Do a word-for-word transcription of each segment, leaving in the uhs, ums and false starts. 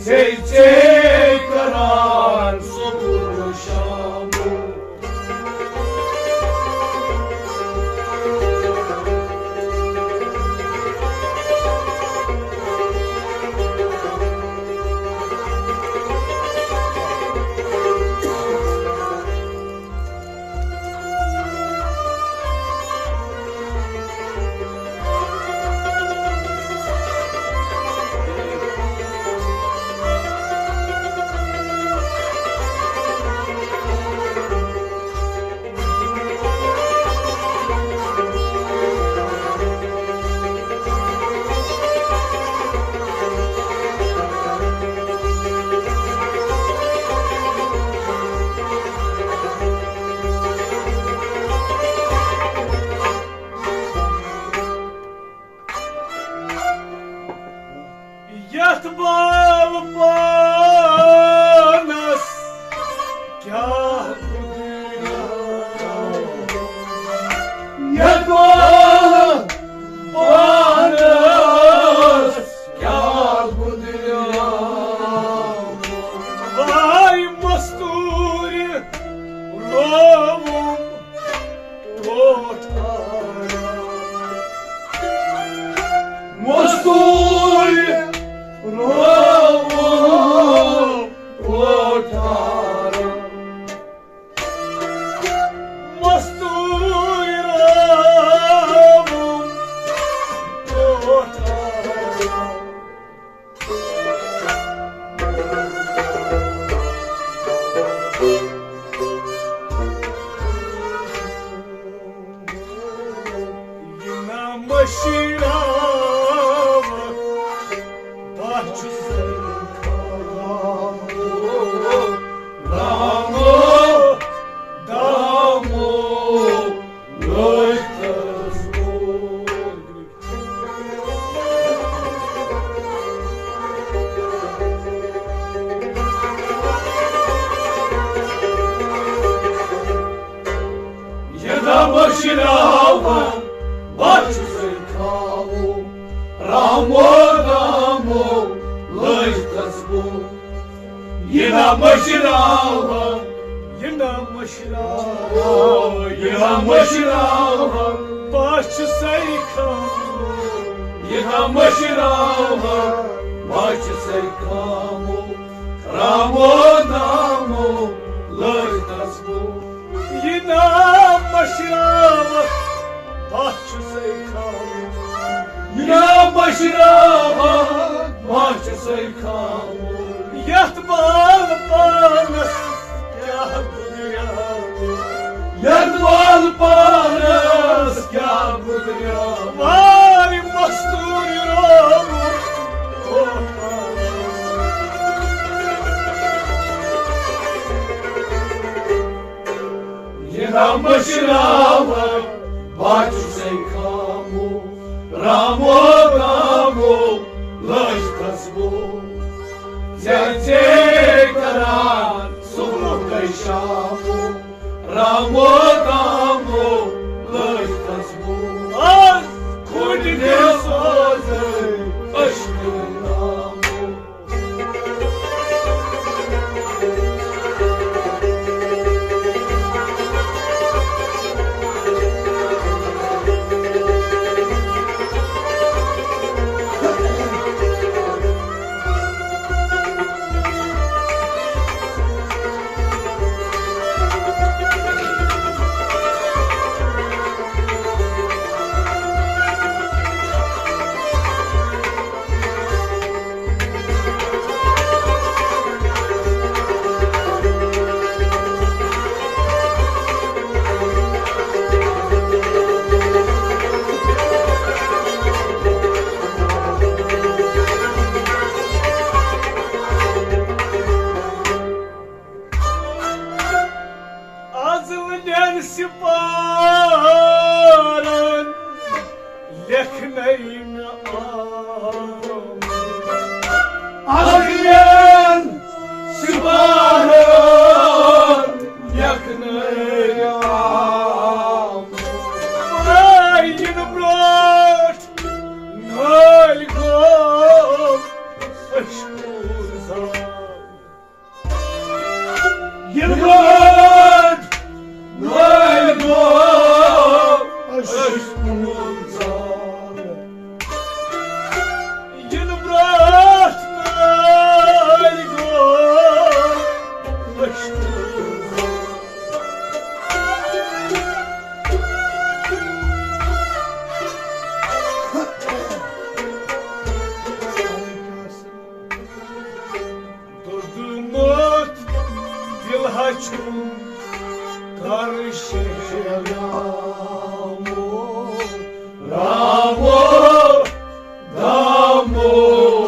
ژے ژے کران صبح شامو۔ یتھ بال پانس کیٛاہ گُزریو؟ یتھ بال پانس کیٛاہ گُزریو؟ واے مستوٗرِ رووُم ٹوٹھ آرام۔ مستوٗرۍ رووُم ٹوٹھ آرام۔ مستوٗرۍ رووُم ٹوٹھ آرام۔ یہِ نا مٔشراوکھ، بہٕ چھُس رامو، دامو، لٲگۍ تس بوٚل۔ یہِ نا مٔشراوان، بہٕ چھُسے کھامو، رامو دامو، لٲج تس بوٚل۔ یہِ نا مٔشراوان، یہِ نا مٔشراوان، یہِ نا مٔشراوان، بہٕ چھُسے کھامو۔ یہِ نا مٔشراوان، بہٕ چھُسے کھامو، رامو دامو، لٲج تس بوٚل۔ یہِ نا مٔشراوان، بہٕ چھُسے کھامو۔ یہِ نا مٔشراوان، بہٕ چھُسے کھامو۔ یتھ بال پانس کیٛاہ گُزریو؟ یتھ بال پانس کیٛاہ گُزریو؟ واے مستوٗرۍ رووُم۔ یہِ نا مٔشراوان، بہٕ چھُسے کھامو، رامو دامو، لٲج تس بوٚل۔ ژےٚ ژےٚ کران صبحُک شامو، رامو دامو، لٲج تس بوٚل۔ آز کھوٚت دِل سوزے عشقہٕ نامو۔ کر شہلامو، رامو دامو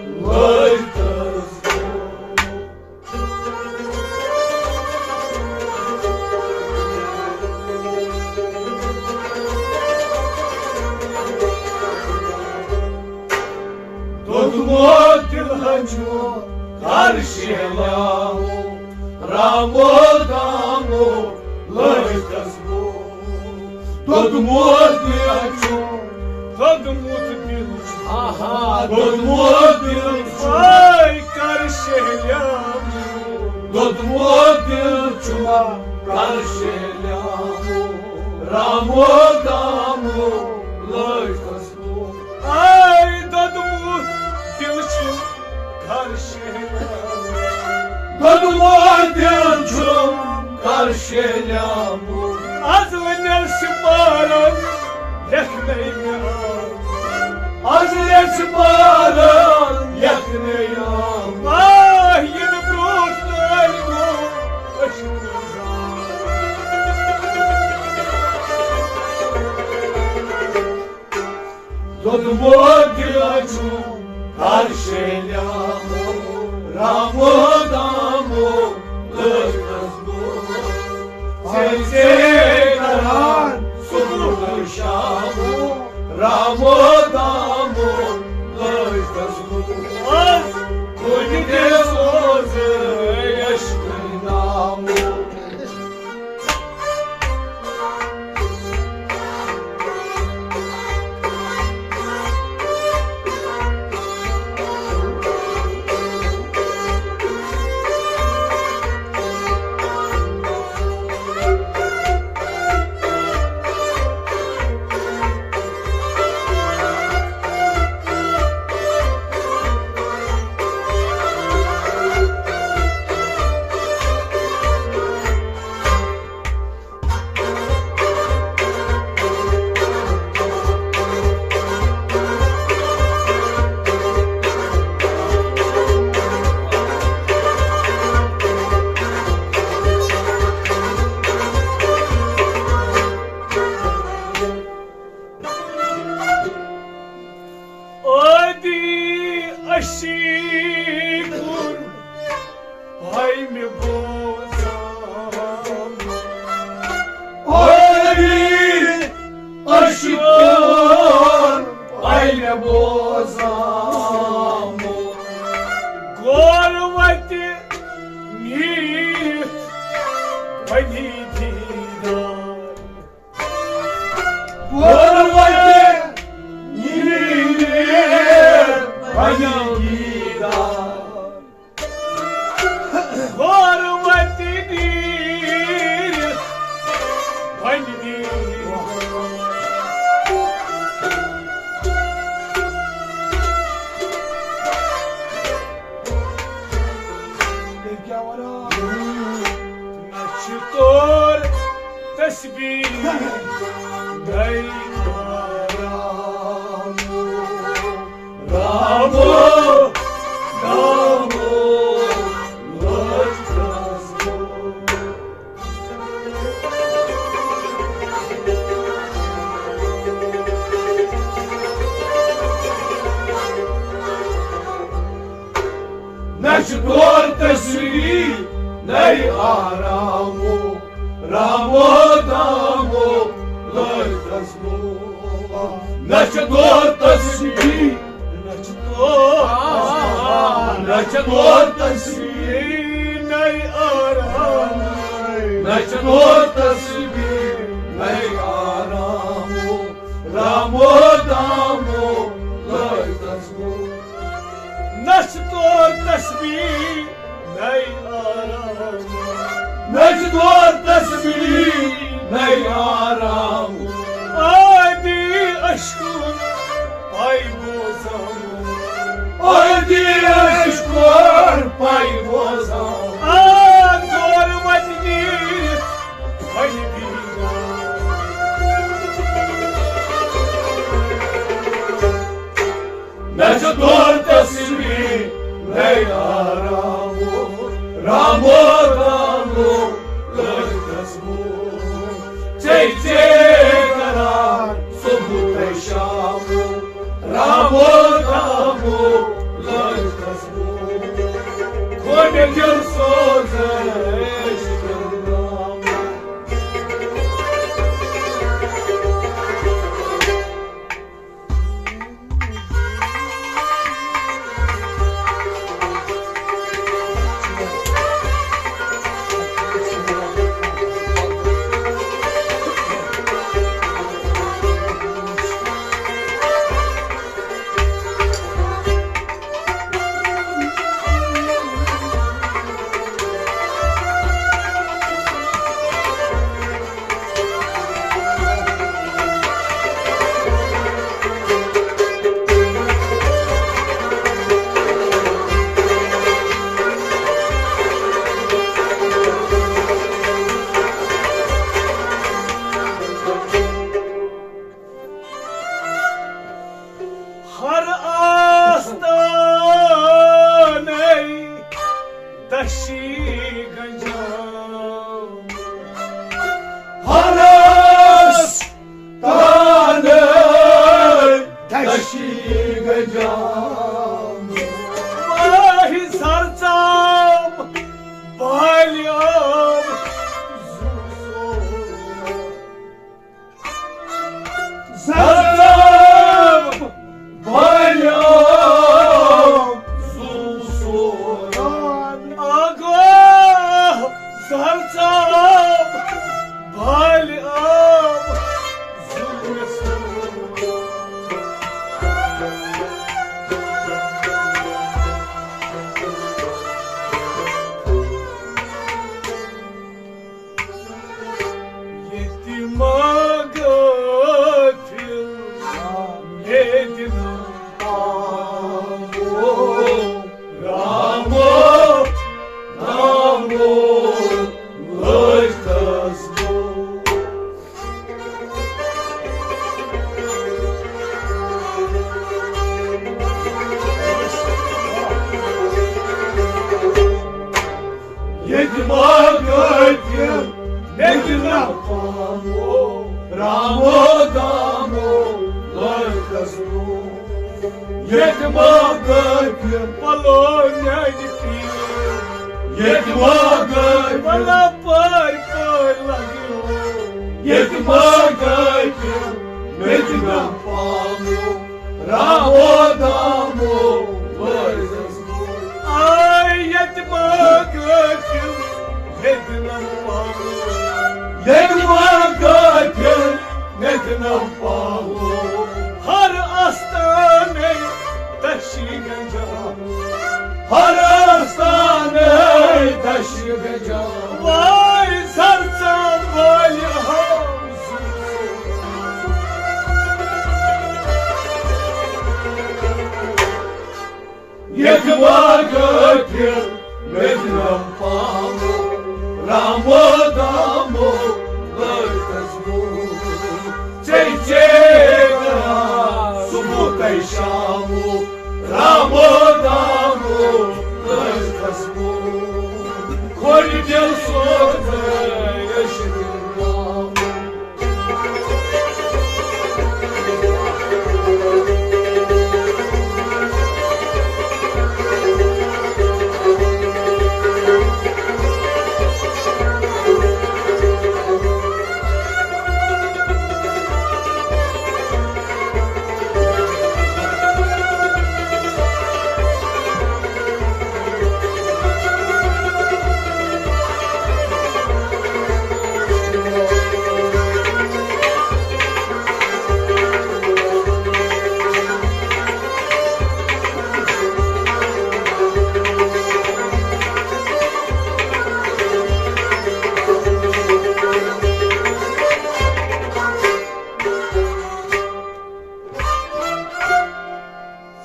لٲگتس گوٚو۔ دوٚدمُت دِل ہا چھُ کر شہلامو، رامو دامو لٲگتس گوٚو۔ دوٚدمُت دِل چھُ، دوٚدمُت دِل چھُ، آہا، دوٚدمُت دِل چھُ۔ آے کر شہلامو۔ دوٚدمُت دِل چھُ کر شہلامو، رامو دامو لٲگتس گوٚو۔ آے دوٚدمُت دِل چھُ کر شہلامو۔ دوٚدمُت دِل چھُ کر شہلامو۔ از وۄنۍ سپارن لیکھنے ناو۔ از یژھِ پارن یتھ مےٚ یام۔ آہ، یِنہٕ برٛونٛٹھ نٲلۍ گوٚو عشق۔ دوٚدمُت دِل چھُ کر شہلامو، رامو دامو لٲگتس گوٚو۔ ژےٚ ژےٚ کران صبح شامو، رامو دامو لٲگتس گوٚو۔ کُنہِ تہِ سوزٕ عشقٕے نامو۔ عٲدی عشیٖقُن ہاے مےٚ بوزان۔ عٲدی عشیٖقُن ہاے مےٚ بوزان۔ گور وتہِ نیٖرِتھ بنی دیٖدار۔ غربتہِ نیٖرِتھ بنہِ دیٖدار۔ غربتہِ نیٖرِتھ بنہِ دیٖدار۔ تیٚلہِ کیٛاہ وَنان؟ نہ چھُ تور تسبیح گٔے رامو، رامو، رامو، لوچ رامو۔ نہ چھُ تور تسبیح، نَے آرامو، رامو دامو، لٲج تسبیح۔ نہ چھُ تور تسبیح، نہ چھُ تور، نہ چھُ تور تسبیح، نَے آرام، نہ چھُ تور تسبیح، نَے آرامو، رامو دامو، لٲج تسبیح۔ نہ چھُ تور تسبیح، نَے آرام۔ نہ چھُ تور تسبیح، نَے آرام۔ عٲدی عشقُن پاے بوزان۔ عٲدی عشقُن پاے بوزان۔ آ، تور وتہِ نیٖرِتھ بنہِ دیٖدار۔ نہ چھُ تور تسبیح، نَے آرامو، رامو، رامو۔ دِل سوزے عشقہٕ نامہٕ۔ ہر آستانے دشی گنجان۔ ہر آستانے دشی گنجان۔ ماہی سرسام بالیام زو سو۔ زرزاب بالیام زو سوران۔ آگاہ زرزاب بالیام زو سوران۔ ییٚتہِ ما غٲفِل ییٚتہِ نہٕ آمو، رامو، رامو، لٲج خزنو۔ ییٚتہِ ما غٲفِل، ییٚتہِ نہٕ پامو، رامو دامو، لٲج خزنو۔ ییٚتہِ ما غٲفِل، پلو میانہِ پیٖر۔ ییٚتہِ ما غٲفِل، ولا پٲرۍ پٲرۍ لگیو۔ ییٚتہِ ما غٲفِل، ییٚتہِ نہٕ پامو، رامو دامو، لٲج خزنو۔ آے ییٚتہِ ما غٲفِل، ییٚتہِ نہٕ پامو۔ ییٚتہِ ما غٲفِل، ییٚتہِ نہٕ پامو۔ ہر آستانے دشی گنجان۔ ہر آستانے دشی گنجان۔ وای سرسام وای ہاو۔ ییٚتہِ ما غٲفِل، ییٚتہِ نہٕ پامو، رامو دامو، لٲج خزنو۔ ژےٚ ژےٚ صبح تہٕ شامو، رامو دامو، لٲج خزنو۔ کھوٚل دِل سوزے عشقہٕ نامہٕ۔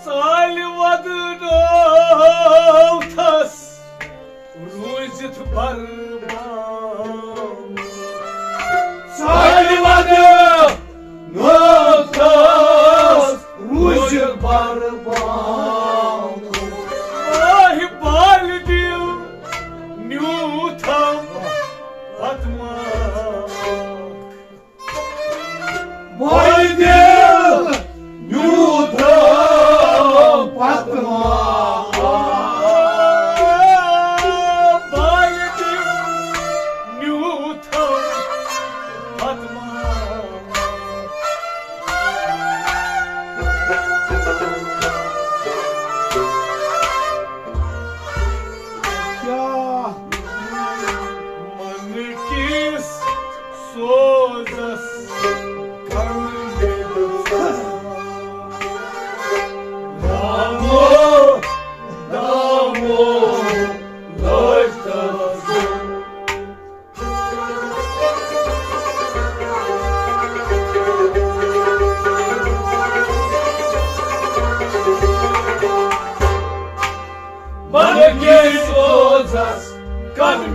ژالہِ وَدٕ ڈوٹھس روٗزِتھ بربام۔ ژالہِ وَدٕ ڈوٹھس روٗزِتھ بربام۔ آہہِ بالہِ دِل نیوٗتھم پتہٕ ما۔ مٲلۍ دِل نیوٗتھم پتہٕ ما۔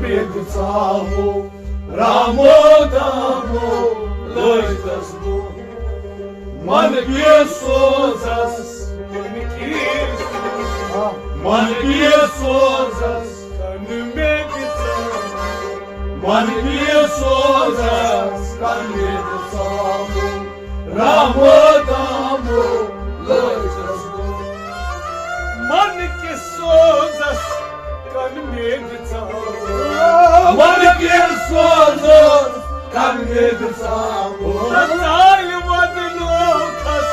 ژاوُل، رامو دامو لٲج دس بہٕ۔ من کِس سوزس، من کِس، من کِس سوزس، کن مےٚ دِ ژاوُل۔ من کِس سوزس، کن مےٚ دِ ژاوُل۔ رامو دامو لٲج دس بہٕ۔ من کِس سوزس، کن مےٚ دِ ژاوُل۔ من کِس سوزس، کن مےٚ دِ ژاوُل۔ ژالہِ ودنوتھس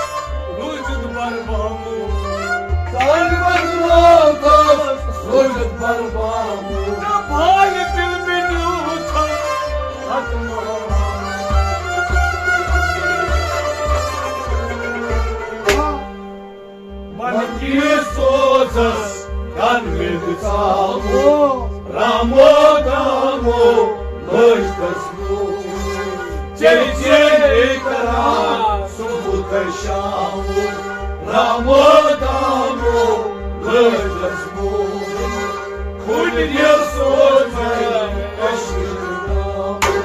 روٗزِتھ بربامو۔ ژالہِ ودنوتھس روٗزِتھ بربامو۔ ژےٚ بھالہِ دِل مےٚ نیوٗتھس ختمو۔ من کِس سوزس، کن مےٚ دِ ژاوُل۔ رامو دامو لٲج دس بہٕ۔ ژےٚ ژےٚ کران صبح تہٕ شامو۔ رامو دامو لٲج دس بہٕ۔ کُنہِ دِل سوزے کشمیٖر تامو۔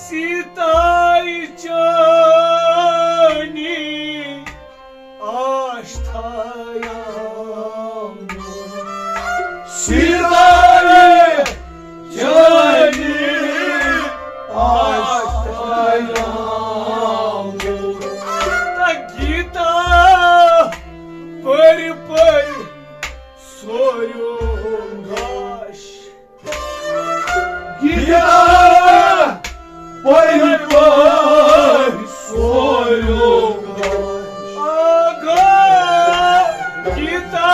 سیتایہِ چٲنی آش تھایاوُن۔ سیتایہِ چٲنی آش تھایاوُن۔ تہٕ گیٖتا پٔرۍ پٔرۍ سوریو گاش۔ گیتا پٔرۍ پٔرۍ سوریو گاش۔ آگا گیتا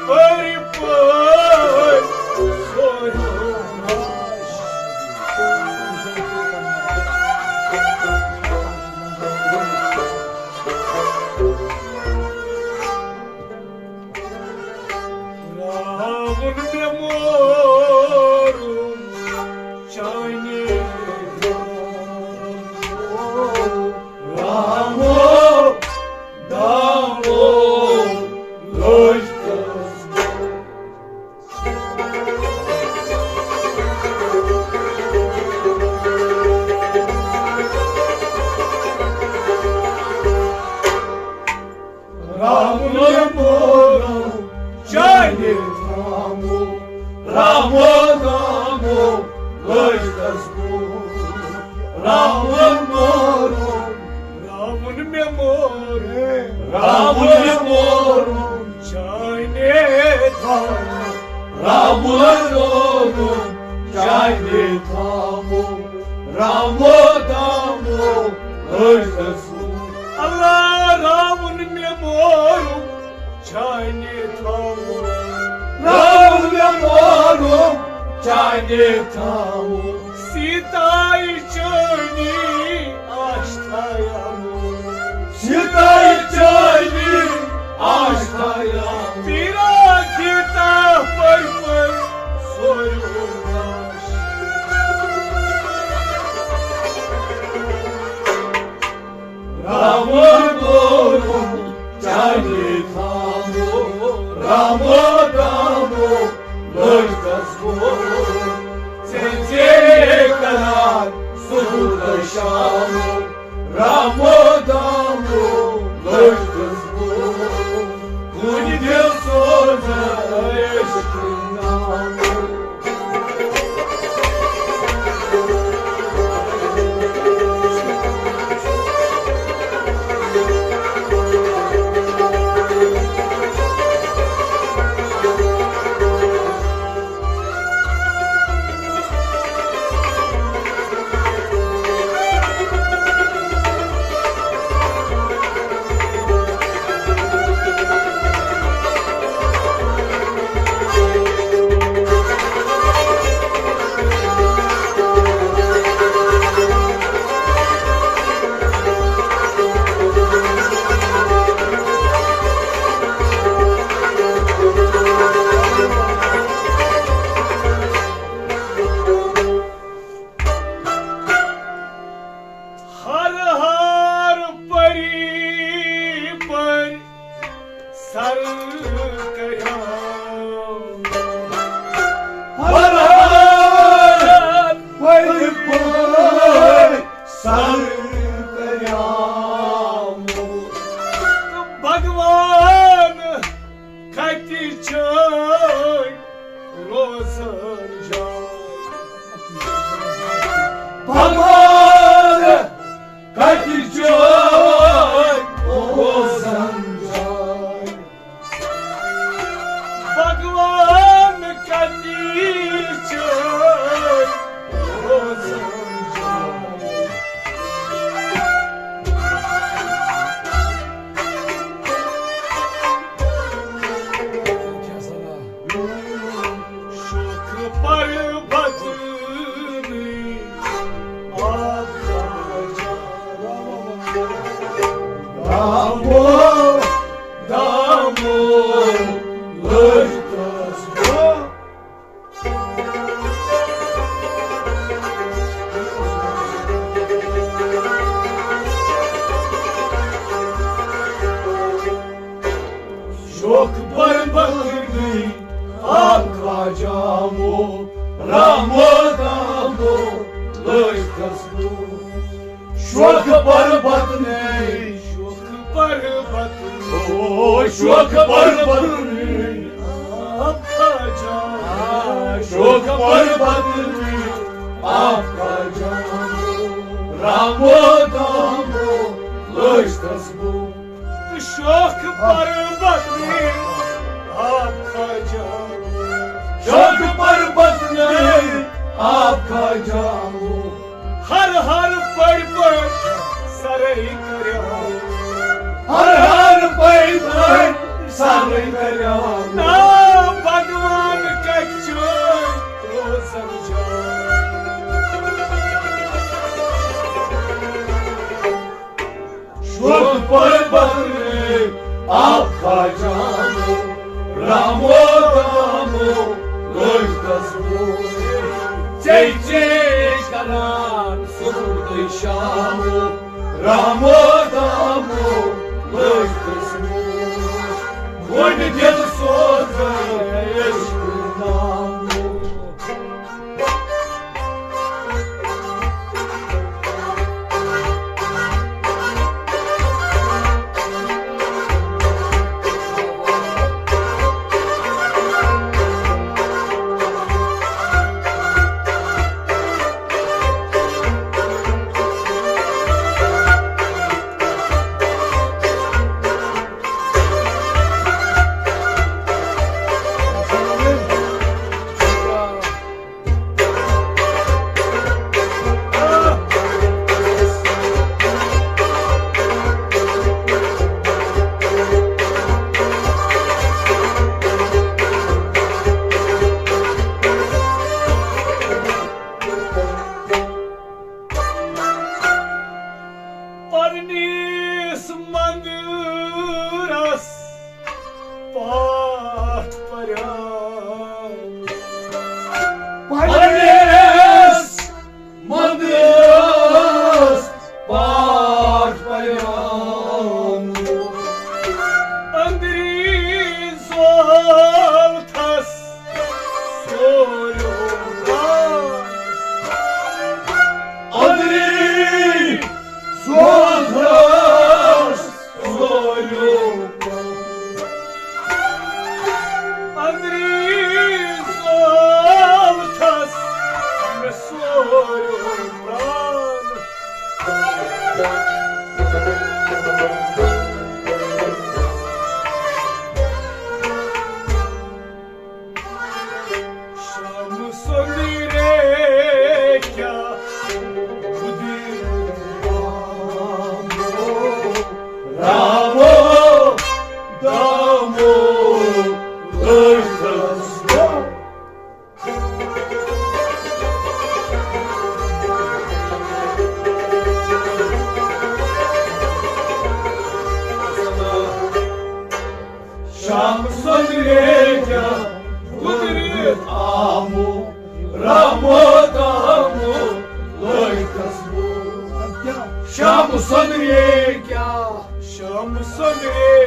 پٔرۍ پٔرۍ سوریو گاش۔ راوُن مےٚ مورُن چانہِ رامو دامو لٲج تس۔ رامو مورو چانہِ تھامو، رامو دامو لٲج تس بہٕ۔ رامو مورو، راوُن مےٚ مورو، راوُن مےٚ مورو چانہِ تھامو، راوُن مورو چانہِ تھامو، رامو دامو لٲج تس بہٕ۔ اللہ راوُن مےٚ مورُم چانہِ تھاوُن۔ راوُن مےٚ مورُم چانہِ تھاوُن۔ سیٖتایہِ چٲنی آش تھایاوُن۔ سیٖتایہِ چٲنی آش تھایاوُن۔ پیٖرا گیٖتا پٔرۍ پٔرۍ سوریو گاش۔ رامو دورُن چانہِ تھامو، رامو دامو لٲج تس بہٕ۔ ژےٚ ژےٚ کران صبح تہٕ شامو، رامو دامو لٲج تس بہٕ۔ کُنہِ دِل سوزے عشقٕے نامو۔ سر کریام۔ ہر ہر پٔرۍ پٲٹھۍ سر کریام۔ بھگوان کتہِ چھے روزان جاے؟ بھگوان کتہِ چھے روزان جاے؟ بھگوان کتہِ چھے روزان جاے؟ شوخ پربت نہٕ آب کھجان۔ دامو، دامو، لٔج تس۔ شوخ پربت نہٕ آب کھجامو، رامو دامو لٔج تس۔ شوخ پربت نہٕ، شوخ پربت نہٕ، او شوخ پربت نہٕ آب کھجامو۔ شوخ پربت نہٕ آب کھجامو، رامو دامو لٔج تس۔ تہٕ شوخ پربت نہٕ آب کھجامو۔ شوخ پربت نہٕ آب کھجامو۔ ہر ہر پڑ پڑ سرے کریام۔ ہر ہر پڑ پڑ سرے کریام۔ نا بھگوان کچھ روزن جان۔ شوخ پربت نہٕ آب کھجامو، رامو دامو لٔج تس۔ ژے ژے کران صبح تہٕ شامو، رامو دامو لٔج تس۔ وۄنۍ دِل سوزے عشق نامو۔ پننِس مندرس پاٹھ پران۔ پننِس مندرس پاٹھ پران۔ أنٛدری زول تھس سورُے پران۔ أنٛدری زول تھس سورُے پران۔ أنٛدری زول تھس مےٚ سورُے پران۔ شام سندرے کیا خودی رامو، رامو دامو لٔج تس۔ شام سندرے کیا گزرِتھ آمو، رامو دامو لٲگۍ تس۔ شام سندرے کیا، شام سۄدرے،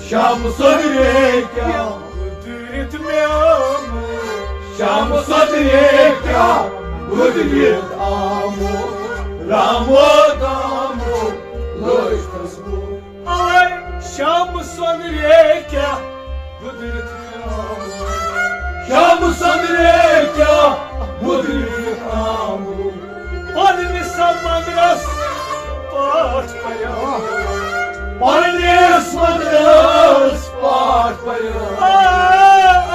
شام سۄدرے کیٛاہ گُزرِتھ مےٚ آمُت۔ شام سۄدرے کیٛاہ گُزرِتھ آمُت۔ رامو دامو لٲج تس بوٗ۔ اوے شام سۄدرے کیٛاہ گُزرِتھ مےٚ آمُت۔ شام سۄدرے کیٛاہ گُزرِتھ آمُت۔ پننِس سمندرس پاٹھ پریو۔ پننِس سمندرس پاٹھ پریو۔ آ،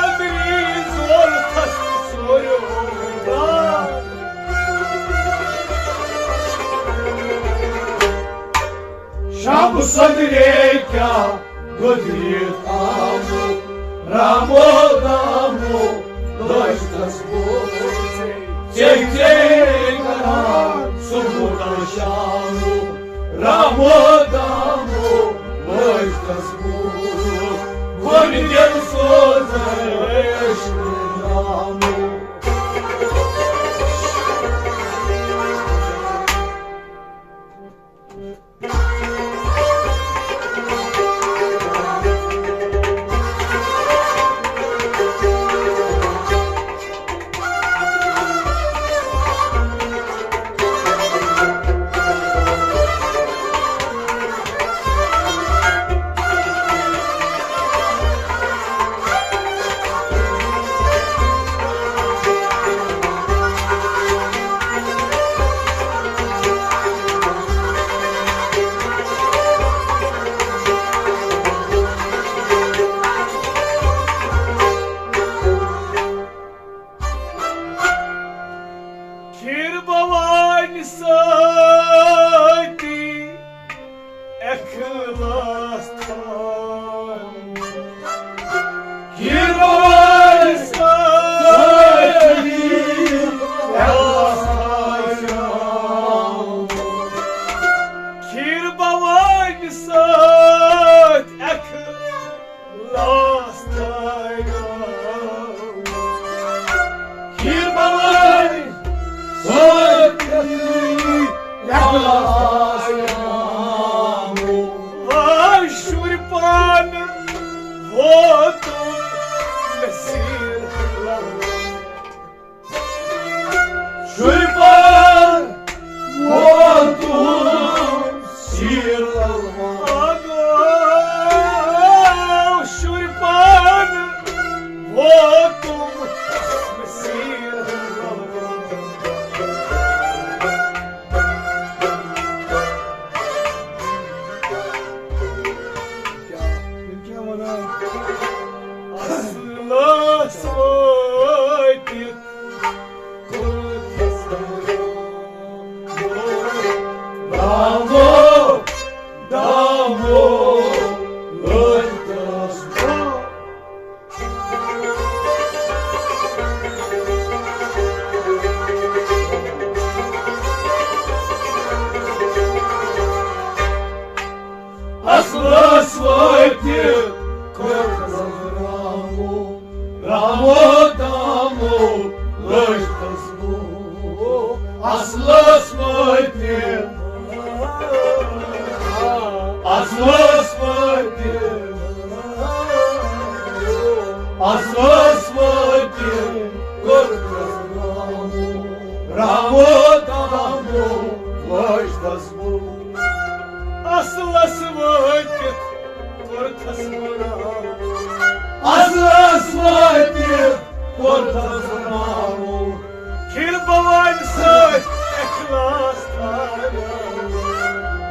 أنٛدری زور تھس سوریو۔ شب سدرے کیا گزرِتھ آمُت، رامو دامو لٲج تس بوٗ۔ ژےٚ ژےٚ کران صبح تہٕ شامو، رامو دامو لٲج تس بوٗ۔ گۄڈٕ دِل سوزے عشق نامو۔ کھیٖر بھوانی سۭتی اخلاص تھاو۔ کھیٖر بھوانی سۭتی اخلاص تھاو۔ کھیٖر بھوانی سۭتۍ اخلاص تھاو۔ کھیٖر بھوانی سۭتۍ اخلاص تھاو۔ آ، شُرۍ پانہٕ ووتُم نصیٖر۔ شُرۍ پانہٕ ووتُم سیٖر الوان۔ شُرۍ پانہٕ ووتُم سیٖر الوان۔ کیٛاہ، یِم کیٛاہ وَنان؟ اصلس وٲتِتھ کوٚر تسلیم۔ دامو، دامو، لٲج تس۔ اصلس وٲتِتھ کوٚر رامو، رامو دامو لٲج تس بوٗ۔ اصلس وٲتِتھ، اصلس وٲتِتھ، اصلس وٲتِتھ کوٚر رامو، رامو دامو لٲج تس بوٗ۔ اصلس وٲتِتھ کوٚر تس رامو۔ اصلس وٲتِتھ کوٚر تس رامو۔ کھیٖر بھوانی سۭتۍ اخلاص تھایو۔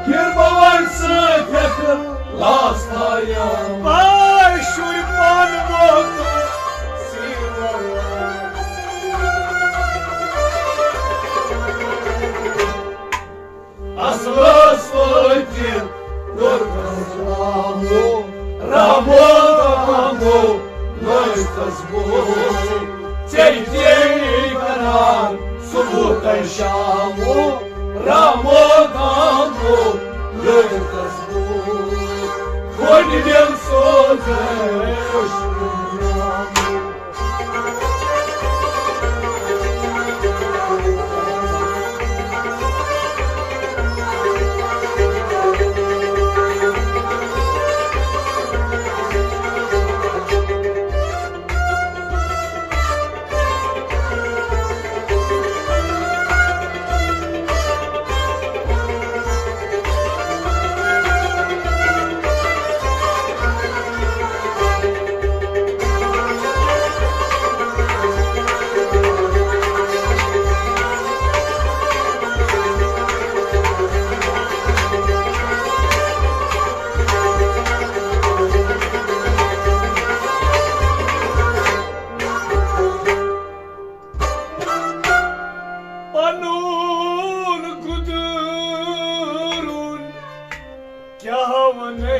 کھیٖر بھوانی سۭتۍ اخلاص تھایو۔ پاے شُرۍ پانہٕ ووتُم سیٖر الوان۔ اصلس وٲتِتھ کوٚر تس رامو، رامو، رامو لٲج تس بوٗ۔ ژےٚ ژےٚ کران صبح تہٕ شامو، رامو دامو لٲج تس بوٗ۔ گۄڈٕ دِل سوزے عشق نامو۔ وَنَے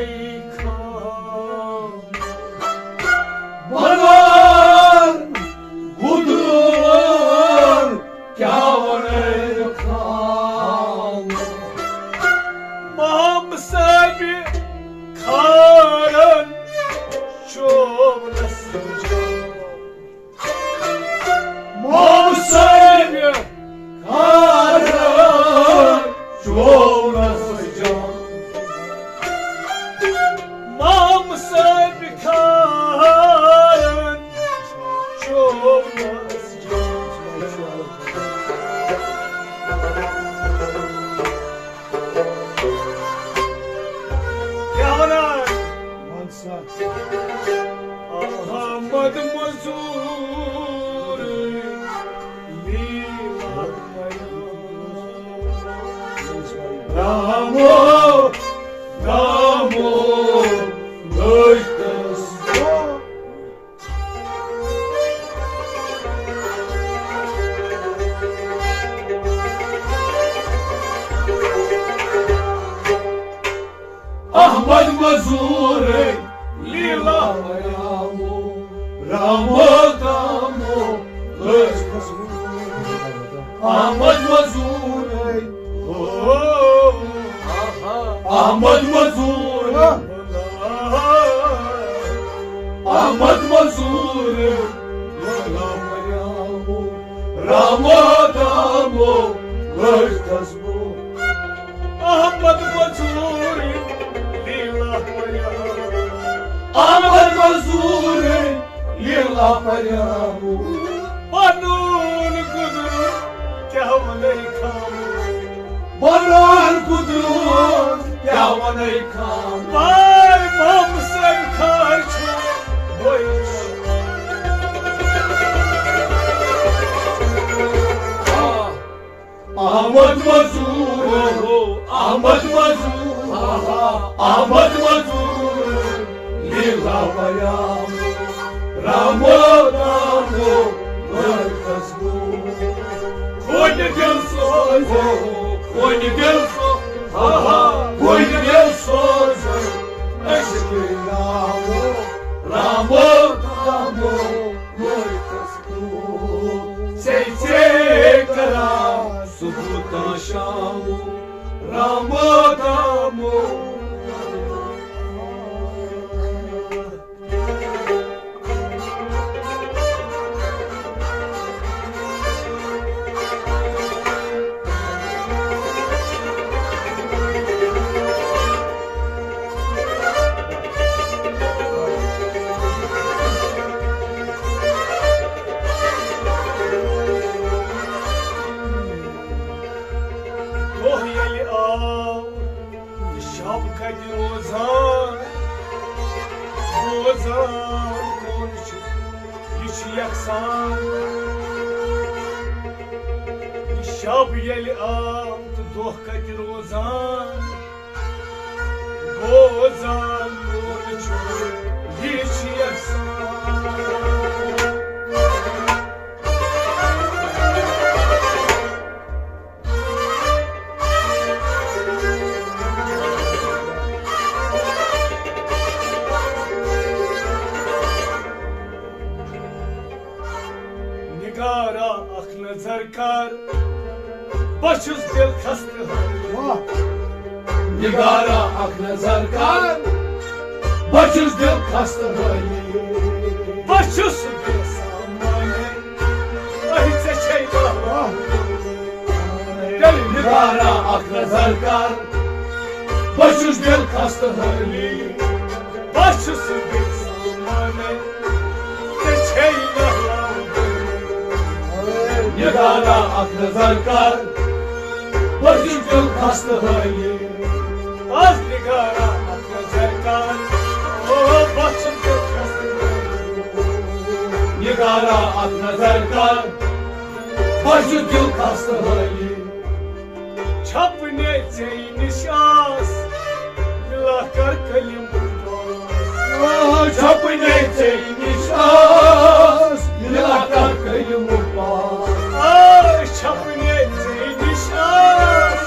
خام۔ بَنان گُدُر کیٛاہ وَنَے خام۔ مام صٲبِ کھارن چوبنس جان۔ مام صٲبِ کھارن چوبنس جان۔ مام صٲبِ کھارن چوبنس جان۔ کیٛاہ وَنان؟ وَن سا۔ احمد مزور لیلا۔ رامو، رامو، لٔج تس۔ احمد مزور لیلا۔ رامو، رامو، رامو، لٔج تس۔ احمد مزور، او، احمد مزور، احمد مزور، رامو، رامو، رامو، لٔج تس۔ احمد مزور لیلا۔ احمد مزور لیلا پریامو۔ پنُن گُدُر کیٛاہ وَنَے خام۔ پنُن گُدُر کیٛاہ وَنَے خام۔ واے مام صٲبِ کھار چھُ وۄنۍ۔ آ۔ احمد مزور، احمد مزور، احمد مزور، لیلا پیام، رامو، رامو، لڑکس گو۔ کھوٚنہِ دِل سوزو، کھوٚنہِ دِل سو-، ہا ہا، کھوٚنہِ دِل سوزو، أسۍ گٔے ناوو، رامو، رامو، لڑکس گو۔ ژے، ژے کران صبح تہٕ شام، رامو، رامو۔ دۄہ ییٚلہِ آو تہٕ شب کتہِ روزان؟ روزان کون چھُ؟ یہِ چھُ یکسان۔ یہِ شب ییٚلہِ آو تہٕ دۄہ کتہِ روزان؟ روزان کون چھُ؟ یہِ چھُ یکسان۔ نگارا اکھ نظر کر، بہٕ چھُس دِل خستہٕ۔ واہ۔ نگارا اکھ نظر کر، بہٕ چھُس دِل خستہٕ۔ بہٕ چھُس بے سامانے، أہۍ ژےٚ چھے واہ۔ تیٚلہِ نگارا اکھ نظر کر، بہٕ چھُس دِل خستہٕ حٲلی۔ بہٕ چھُس بے سامانے، ژےٚ چھے نہٕ نگارا اکھ نظر کر، بہٕ چھُس دِل خستہٕ حٲلی۔ از نگارا اکھ نظر کر، او بہٕ چھُس دِل خستہٕ حٲلی۔ نگارا اکھ نظر کر، بہٕ چھُس دِل خستہٕ حٲلی۔ چھپنے ژے نِش آس، مِلا کر کلمہٕ پاس۔ آ، چھپنے ژے نِش آس، مِلا کر کلمہٕ پاس۔ آ، چھپنے ژے نِش آس،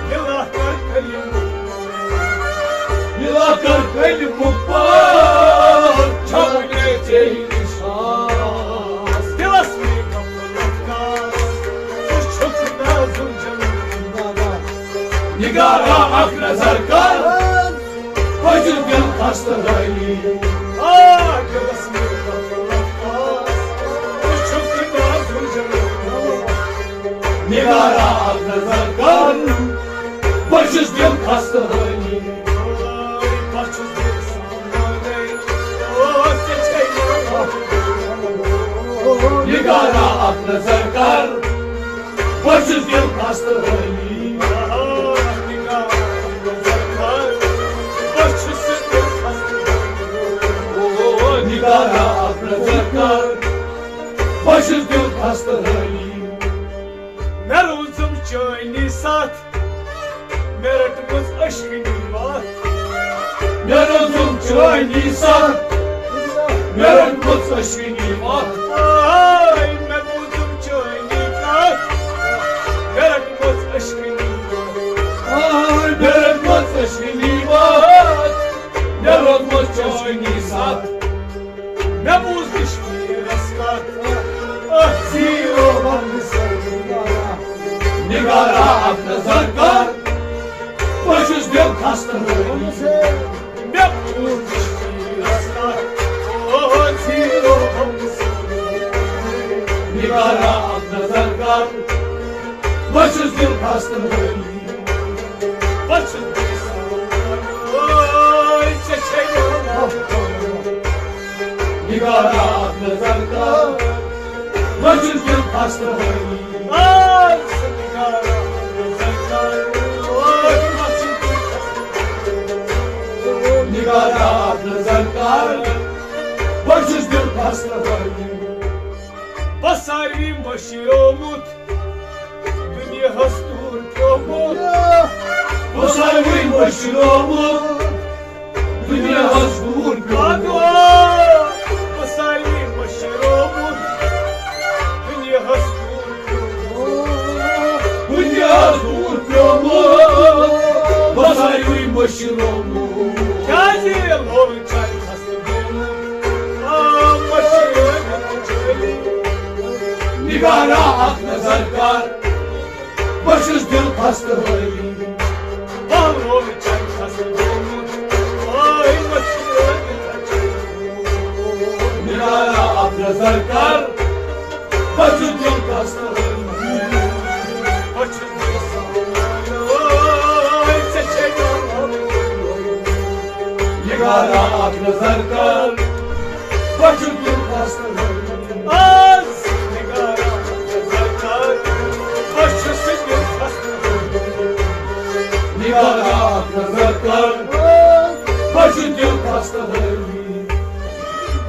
مِلا کر کلمہٕ پاس۔ کر کلمہٕ پار، چھاونے ژےٚ نِش آس۔ دِلس مےٚ غفلت کار، ژٕ چھُکھ نازُک جنت۔ نگارا اکھ نظر کر، بہٕ چھُس دِل خستہٕ حٲلی۔ آ، دِلس مےٚ غفلت کار، ژٕ چھُکھ نازُک جنت۔ نگارا اکھ نظر کر، بہٕ چھُس دِل خستہٕ حٲلی۔ نگارا اکھ نظر کر، بہٕ چھُس دِل خستہٕ حٲلی۔ نگارا اکھ نظر کر، بہٕ چھُس دِل خستہٕ حٲلی۔ مےٚ روٗزٕم چٲنی ساتھ، مےٚ رٔٹمٕژ عشقٕنی وَتھ۔ مےٚ روٗزٕم چٲنی ساتھ، مےٚ رٔٹمٕژ عشقٕنی وَتھ۔ آے، مےٚ بوٗزٕم چٲنی کَتھ، مےٚ رٔٹمٕژ عشقٕنی وَتھ۔ آے، مےٚ رٔٹمٕژ عشقٕنی وَتھ، مےٚ روٗزمٕژ چٲنی ساتھ۔ مےٚ بوٗز کشمیرس کتھ، اتھ زیٖرو بنگس۔ نگارا اکھ نظر کر، بہٕ چھُس دِل خستہٕ حٲلی۔ مےٚ بوٗز کشمیرس کتھ، اتھ زیٖرو بنگس۔ نگارا اکھ نظر کر، بہٕ چھُس دِل خستہٕ حٲلی۔ بہٕ چھُس بیسان، اوے، ژےٚ چھے یاد۔ نگارا اکھ نظر کر، بہٕ چھُس دِل خستہٕ حٲلی۔ آز نگارا اکھ نظر کر، اوے، بہٕ چھُس دِل خستہٕ حٲلی۔ نگارا اکھ نظر کر، بہٕ چھُس دِل خستہٕ حٲلی۔ بہٕ ساروی مٔشرومُت، دُنیاہَس دوٗر پیوٚمُت۔ بہٕ ساروٕے مٔشرومُت، دُنیاہَس دوٗر پیوٚمُت۔ بہٕ ساروٕے مٔشرومُت، دُنیاہَس دوٗر پیوٚمُت۔ دُنیاہَس دوٗر پیوٚمُت، بہٕ ساروٕے مٔشرومُت۔ کیٛازِ لوٚر چاے؟ نگارا اکھ نظر کر، بہٕ چھُس دِل خستہٕ حٲلی۔ نگارا اکھ نظر کر، بہٕ چھُس دِل خستہٕ حٲلی۔ نگارا اکھ نظر کر، بہٕ چھُس دِل خستہٕ حٲلی۔ آز نگارا اکھ نظر کر، بہٕ چھُس دِل خستہٕ حٲلی۔ نگارا اکھ نظر کر، بہٕ چھُس دِل خستہٕ حٲلی۔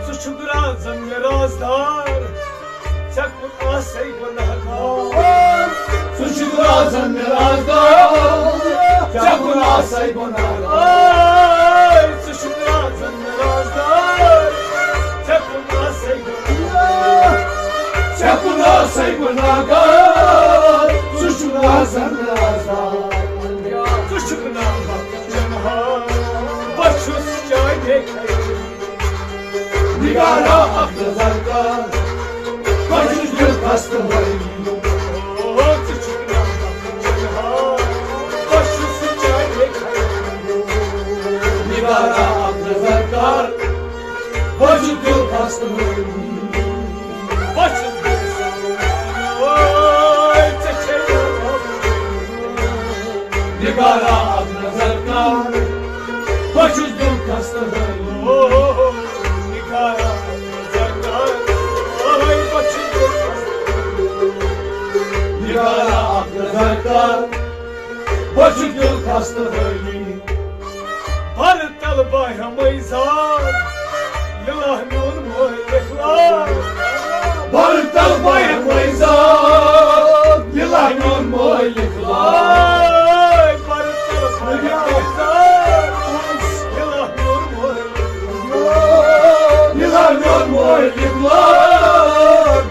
ژٕ چھُکھ رازن مےٚ رازدار، ژےٚ کُن آسَے گۄناہ گار۔ ژٕ چھُکھ رازن مےٚ رازدار، ژےٚ کُن آسَے گۄناہ گار۔ آے، ژٕ چھُکھ رازن مےٚ رازدار، ژےٚ کُن آسَے گۄناہ گار۔ ژےٚ کُن آسَے گۄناہ گار، ژٕ چھُکھ رازن مےٚ رازدار۔ ژٕ چھُکھ ناحق چنہار، بہٕ چھُس چانے خیٲلی۔ نگارا اکھ نظر کر، بہٕ چھُس دِل خستہٕ حٲلی۔ او، ژٕ چھُکھ ناحق چنہار، بہٕ چھُس چانے خیٲلی۔ نگارا اکھ نظر کر، بہٕ چھُس دِل خستہٕ حٲلی۔ بہٕ چھُس دِل خستہٕ حٲلی۔ ژےٚ چھے نگارا اکھ نظر کر، بہٕ چھُس دِل خستہٕ حٲلی۔ نگارا اکھ نظر کر، بہٕ چھُس دِل خستہٕ حٲلی۔ نگارا اکھ نظر کر، بہٕ چھُس دِل خستہٕ حٲلی۔ بر طلبہ ہمے ذات، للہ میون مٲلِک لا۔ بر طلبہ ہمے ذات، للہ میون مٲلِک لا۔ بر طلبہ ہمے ذات، للہ میون مٲلِک لا۔ للہ میون مٲلِک لا۔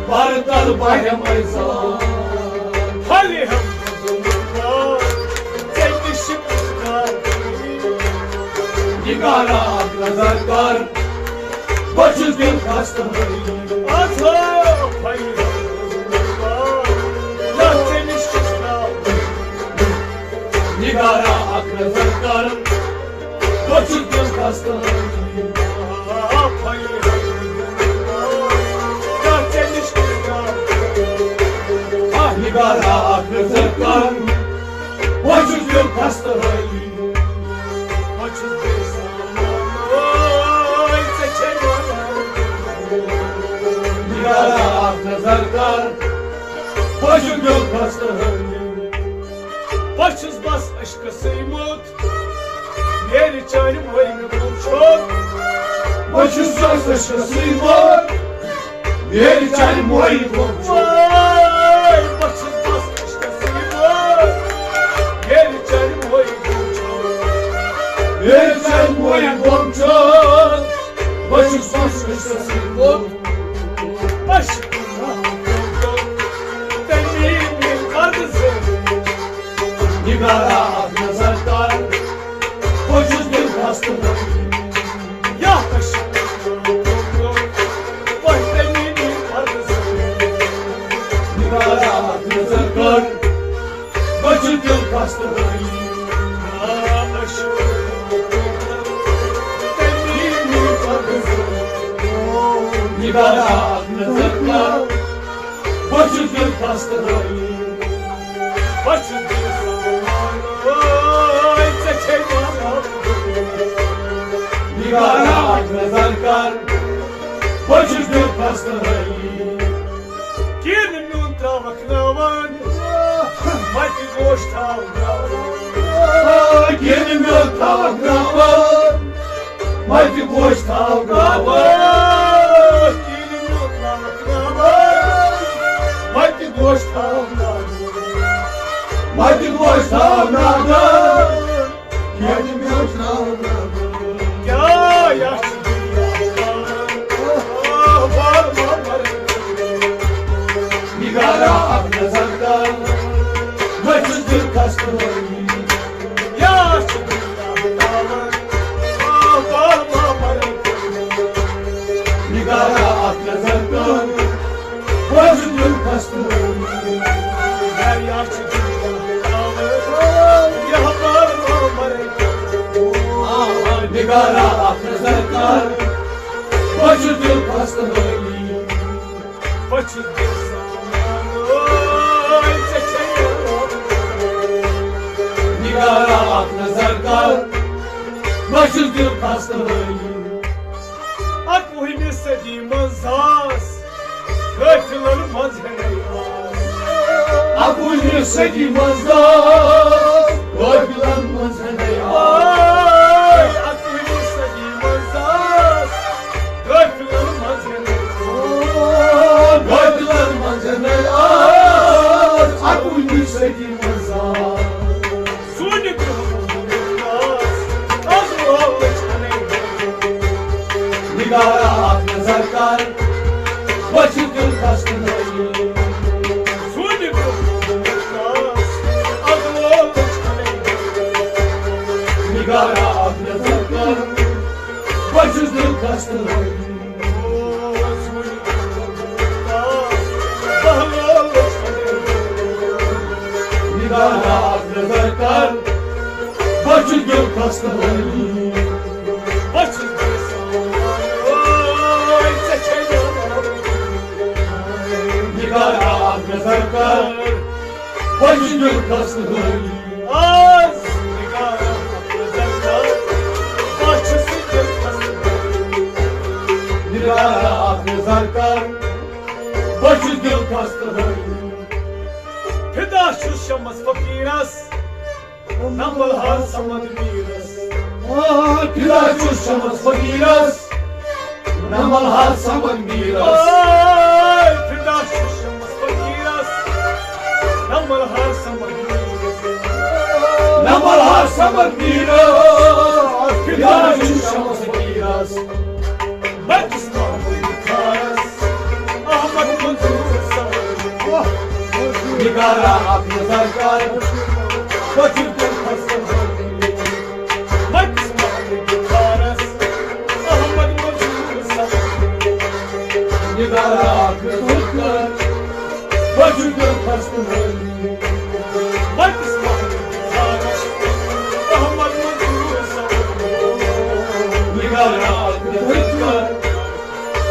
بر طلبہ ہمے ذات۔ پھلہِ ہم ژےٚ تہِ چھِ پُشکار۔ نگارا اکھ نظر کر، بہٕ چھُس دِل خستہٕ حٲلی۔ آز ہا پھلہِ یتھ ژےٚ نِش چھُس ناو۔ نگارا اکھ نظر کر، بہٕ چھُس دِل خستہٕ حٲلی۔ آ، پھلہِ یتھ ژےٚ نِش چھُس ناو۔ آ، نگارا اکھ نظر کر، بہٕ چھُس دِل خستہٕ حٲلی۔ بہٕ چھُس بے سامان، ژےٚ چھے وَنان۔ نگارا اکھ نظر کر، بہٕ چھُس دِل خستہٕ حٲلی۔ بہٕ چھُس بس عشقسٕے موت، نیرِ چانہِ مٲرۍ مےٚ گوٚو چھوٚد۔ بہٕ چھُس بس عشقسٕے موت، میرِ چانہِ مویہِ گوٚم چھُ۔ وٲے، بہٕ چھُس بس عشقسٕے وٲے۔ میرِ چانہِ مویہِ گوٚم چھُ۔ میرِ چانہِ مویہِ گوٚم چھُ۔ بہٕ چھُس بس عشقسٕے وٲے۔ عشق تٔمی میٲنۍ قرض۔ نگارا اکھ نظر کر، بہٕ چھُس دِل خستہٕ۔ یا عشق، وۄنۍ تٔمی نی فرض۔ نگارا اکھ نظر کر، بہٕ چھُس دِل خستہٕ۔ یا عشق، تٔمی نی فرض۔ نگارا اکھ نظر کر، بہٕ چھُس دِل خستہٕ۔ بہٕ چھُس دِل سامان، ژےٚ چھے وَنان۔ نگارا اکھ نظر کر، بہٕ چھُس دِل خستہٕ حٲلی۔ کینہہ نہٕ میون تراوکھ ناوان، مَتہِ گوش تھاو ناوان۔ کینہٕ میون تھاوکھ ناوان، مَتہِ گوش تھاو ناوان۔ کینہٕ میون تھاوکھ ناوان، مَتہِ گوش تھاو ناوان۔ مَتہِ گوش تھاو ناوان۔ کیٛازِ مےٚ اوس راو راو؟ کیٛاہ یتھ چھُ دُنیا؟ آہ، وار وار۔ نگارا اکھ نظر کر، بہٕ چھُس دِل خستہٕ۔ یتھ چھُ دُنیا؟ آہ، وار وار۔ نگارا اکھ نظر کر، بہٕ چھُس دِل خستہٕ۔ یار، یار چھُ دُنیا تاوٕ، یہِ ہا بار بار مرے۔ آ، نگارا اکھ نظر کر، بہٕ چھُس دِل خستہٕ حٲلی۔ بہٕ چھُس دِل سامان، ژےٚ چھے یاد۔ نگارا اکھ نظر کر، بہٕ چھُس دِل خستہٕ حٲلی۔ اکوُہمہِ صدی منٛز زاس قٲفلن منٛز ہٮ۪نَے آس۔ اکوُہمہِ صدی منٛز زاس قٲفلن منٛز ہٮ۪نَے آس۔ اکوُہمہِ صدی منٛز زاس قٲفلن منٛز ہٮ۪نَے آس۔ قٲفلن منٛز ہٮ۪نَے آس۔ اکوُہمہِ صدی منٛز زاس۔ سونہِ برٛونٛہہ برٛونٛہہ آس، از لولہٕ چھَنَے۔ نگارا اکھ نظر کر، بہٕ چھُس دِل خستہٕ حٲلی۔ سونہِ برٛونٛہہ برٛونٛہہ آس، از لولہٕ چھَنَے۔ نگارا اکھ نظر کر، بہٕ چھُس دِل خستہٕ حٲلی۔ نگارا اکھ نظر کر، بہٕ چھُس دِل خستہٕ حٲلی۔ بہٕ چھُس دِل سامان، ژےٚ چھے یاد۔ نگارا اکھ نظر کر، بہٕ چھُس دِل خستہٕ حٲلی۔ آز نگارا اکھ نظر کر، بہٕ چھُس دِل خستہٕ حٲلی۔ نگارا اکھ نظر کر، بہٕ چھُس دِل خستہٕ حٲلی۔ فدا چھُس شمس فقیرس، نہ ملہار صمد میرس۔ آ، فدا چھُس شمس فقیرس، نہ ملہار صمد میرس۔ آ، فدا چھُس شمس فقیرس، نہ ملہار صمد میرس۔ نہ ملہار صمد میرس، فدا چھُس شمس فقیرس۔ بہٕ چھُس محمود خانس، احمد منظور صٲب۔ نگارا اکھ نظر کر، بہٕ چھُس دِل خستہٕ۔ بہٕ چھُس محمود خانس، بہٕ چھُس دِل خستہٕ حٲلی۔ بہٕ چھُس محمد منظور صٲب۔ نگارا اکھ نظر کر۔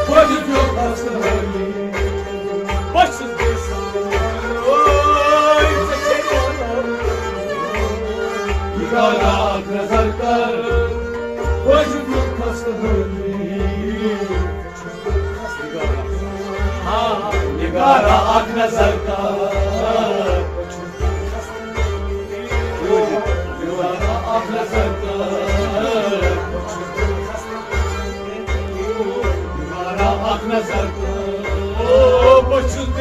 بہٕ چھُس دِل خستہٕ حٲلی۔ بہٕ چھُس دِل خستہٕ حٲلی۔ اوے ژےٚ چھے نگارا اکھ نظر کر۔ بہٕ چھُس دِل خستہٕ حٲلی۔ نگارا اکھ نظر کر۔ نگارا اکھ نظر کر۔ نگارا اکھ نظر کر۔ او، بہٕ چھُس